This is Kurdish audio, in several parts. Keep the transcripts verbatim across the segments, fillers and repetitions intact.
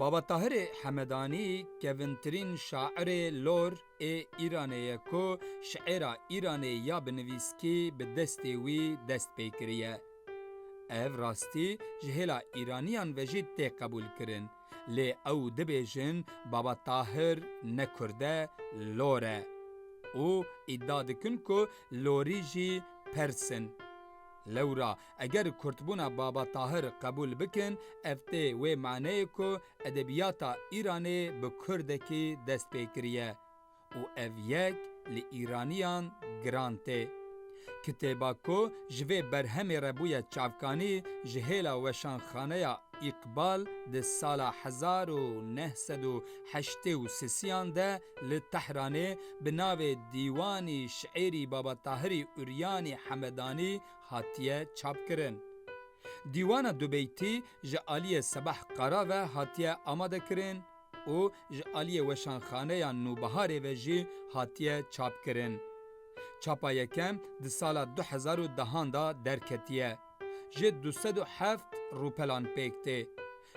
Baba Tahirê Hemedanî kevintirîn şairê lor ê Îranê ye ku şiêra Îranê ya bi nivîskî bi destê wî dest pê kiriye. Ev rastî ji hêla Îraniyan ve jî tê qebûlkirin. Lê ew dibêjin Baba Tahir ne Kurd e, lor e. Û îdia dikin ku lorî jî Pers in. Lewra eger Kurdbûna Baba Tahir qebûl bikin, ev tê wê maneyê ku edebiyata Îranê bi Kurdekî dest pê kiriye û ev yek li Îraniyan giran tê. Kitêba ku ji vê berhemê re bûye çavkanî ji hêla weşanxaneya Îqbal di sala hezar û neh sed û heştê û sisiyan de li Tehranê bi navê Dîwanî Şiêrî Baba Tahirî Uryanî Hemedanî hatiye çapkirin. Dîwana dubeytî ji aliyê Sebah Qara ve hatiye amadekirin û ji aliyê Weşanxaneya Nûbiharê ve jî hatiye çapkirin. Çapa yekem di sala du hezar û dehan de derketiye. Ji du sed û heft rûpelan pêk tê.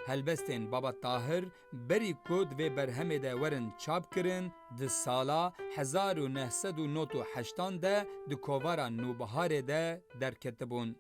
Helbestên Baba Tahir berî ku di vê berhemê de werin çapkirin, di sala hezar û neh sed û nod û heştan de di kovara Nûbiharê de derketibûn.